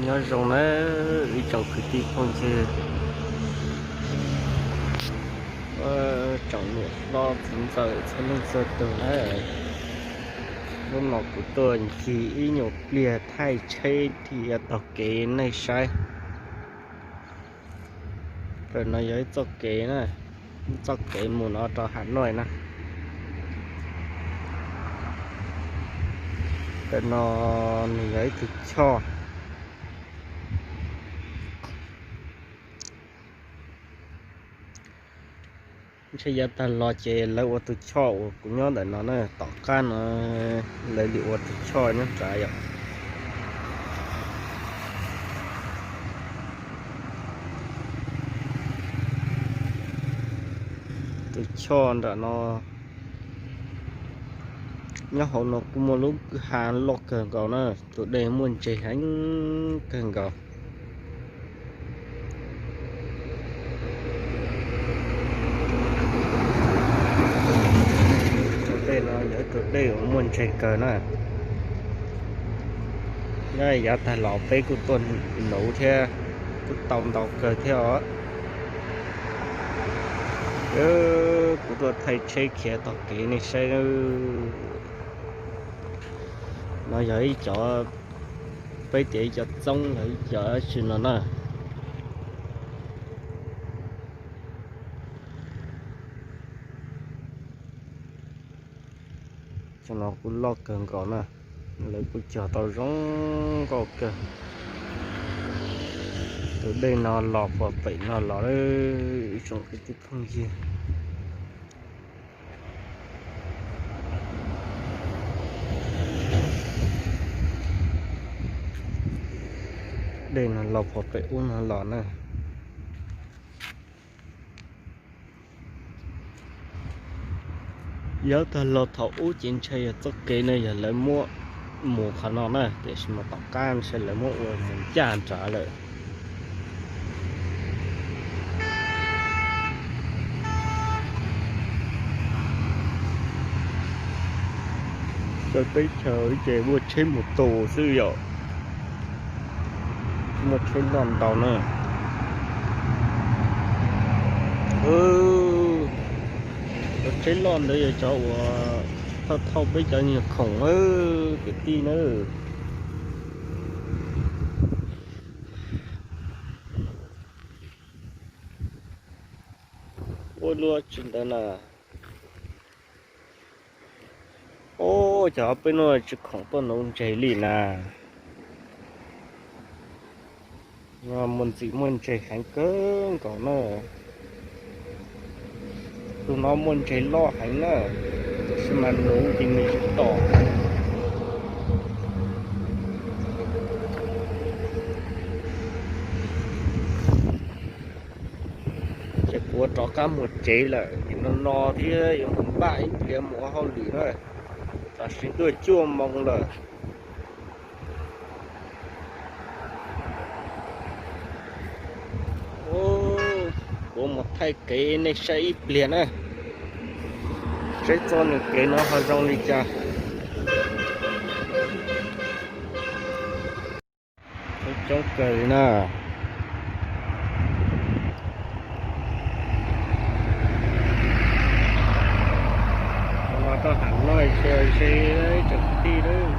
Nyob zoo nawb ib tsoom kwv tij phooj ywg, tsoom niam hlob txiv ntxawm txhua leej txhua tus nawb. Hnub no kuv tuaj ncig ib nyuag pliag thaij tsheb thiab taug kev nej saib. Ntawm no yog ib txoj kev na, ib txoj kev mus no rau Hav Nuaj na. Ntawm no nws yog ib tug choj. Ntshe yav tag los ces lawv ua tus choj uas kuv nyob ntawm no na, tom qab no lawv li ua tus choj nyob nrad yom. Tus choj nram no, nyob hauv no kuj muaj lub kwj ha loj kawg nkaus na, tus dej muaj ntseg heev kawg nkaus. Tus dej no yog ib tus dej uas muaj ntseg kawg na. Nyob yav tag los peb kuj tuaj nuv thiab, kuj tau ntau kawg thiab os. Kuv tuaj thaij tsheb khiav taug kev nej saib. No yog ib cov, peb tias ib cov txoob los ib cov tsi no na. Cov no kuj loj kawg nkaus na, lawv kuj cog tau zoo nkauj kawg. Tus dej no los puag pem no los, ib tsoom kwv tij phooj ywg. Dej no los puag pem ub no los na. Yav tag los thaum ub ces ntshe yog txoj kev no yog lawv muab mus qhov no na, tiam sis mas tom qab ntshe lawv muab ua mus ncaj nrad lawm. Txawj teb chaws ces muaj tsheb mus tus xwb yom. Muaj tsheb loj ntau na. Cov tsheb loj ntawd yog cov uas thauj thauj peb cov nyuag khoom kwv tij na. Ua luaj tsis ntawd na. Ub, cov peb nuj tsis khoom tuaj nuv ntseg li na. Muaj ntxim muaj ntseg heev kawg nkaus na. Tus no muaj ntseg loj heev na, tiam sis mas nuv ces nws tsis tom. Ces kuv rov qab mus tsev lawm, nim no no thiab yuav mus npaj ib pliag mus ua hauj lwm na. Tam sim tuaj cuaj moo lawm. Kuv mus thaij kev nej saib ib pliag na, seb txoj nws kev no ho zoo li cas. Coob coob kawg li na. Los rau Ham Noj ces ntshe tseem tij lawm.